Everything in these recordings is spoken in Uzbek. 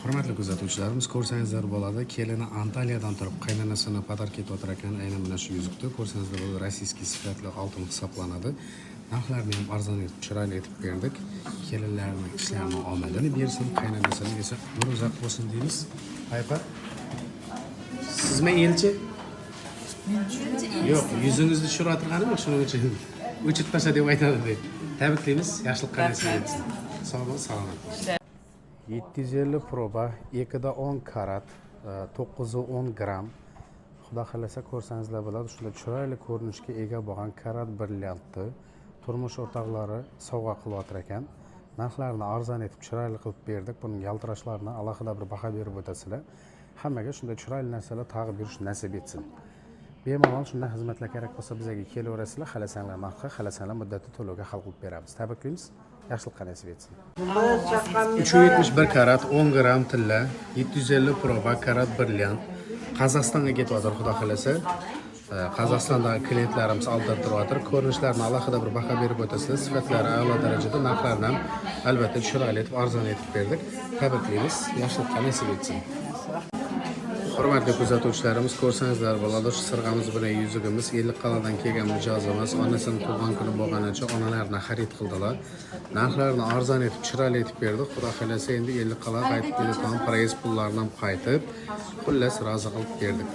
Hurmatli kuzatuvchilarimiz, ko'rsangizlar bo'ladi, kelini Antaliyadan turib qaynonasini подарка etib ekan aynan mana shu yuzukni. Ko'rsangizlar bo'ladi, российский sifatli oltin hisoblanadi. Narxlarini ham arzon etib, chiroyli etib berdik. Kelinlarni ishlarini omadini bersin, qaynonasini esa umri uzoq bo'lsin deymiz. Aypa, sizmi elchi? Yo'q, yuzingizni tushirayotganim yo'q, shuning uchun o'chirib tasha deb aytadi deb. Tabriklaymiz, yaxshilikqa nasib etsin. Sog' bo'ling, salomat bo'ling. 750 proba, 2,10 karat, 910 gramm. Xudo xohlasa, ko'rsangizlar bo'ladi, shunday chiroyli ko'rinishga ega bo'lgan karat brilliantni turmush o'rtoqlari sovg'a qilyapti ekan. Narxlarini arzon etib, chiroyli qilib berdik. Buning yaltirashlarini alohida bir baho berib o'tasizlar. Hammaga shunday chiroyli narsalar tag'ib yurish nasib etsin. Bemalol shunday xizmatlar kerak bo'lsa, bizga kelaverasizlar. Xohlasanglar narxga, xohlasanglar muddati to'lovga hal qilib beramiz. Tabriklaymiz, yaxshilikqa nasib etsin. 3,71 karat, 10 gramm tilla, 750 proba, karat brilliant Qozog'istonga ketyapti, xudo xohlasa. Qozog'istondagi klientlarimiz oldirtiryapti. Ko'rinishlarini alohida bir baho berib o'tasizlar. Sifatlari a'lo darajada, narxlarini ham albatta chiroyli etib, arzon etib berdik. Tabriklaymiz, yaxshilikqa nasib etsin. Hurmatli kuzatuvchilarimiz, ko'rsangizlar bo'ladi, shu sirg'amiz bilan yuzugimiz Ellikqal'adan kelgan mijozimiz onasini tug'ilgan kuni bo'lgani uchun onalarini xarid qildilar. Narxlarini arzon etib, chiroyli etib berdik. Xudo xohlasa, endi Ellikqal'a qaytib keladigan проезд pullarini ham qaytib, xullas, rozi qilib berdik.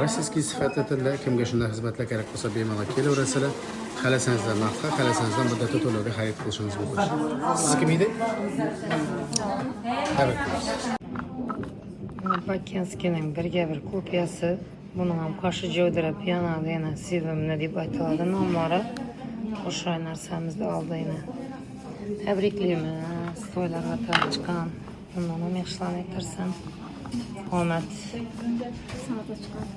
Российский sifatli tilla. Kimga shunday xizmatlar kerak bo'lsa, bemalol kelaverasizlar. Xohlasangizlar naqdga, xohlasangizlar muddati to'lovga xarid qilishingiz mumkin. Siz kim edi? Tabriklaymiz. Bakinskining birga bir kopiyasi. Buni ham qoshi javdirab yonadi, yana sevimli deb aytiladi nomlari. O'sha narsamizni oldi yana. Tabriklaymiz. To'ylarga chiqqan. Bundan ham yaxshilarni aytirsin. Omad. San'atga chiqqan.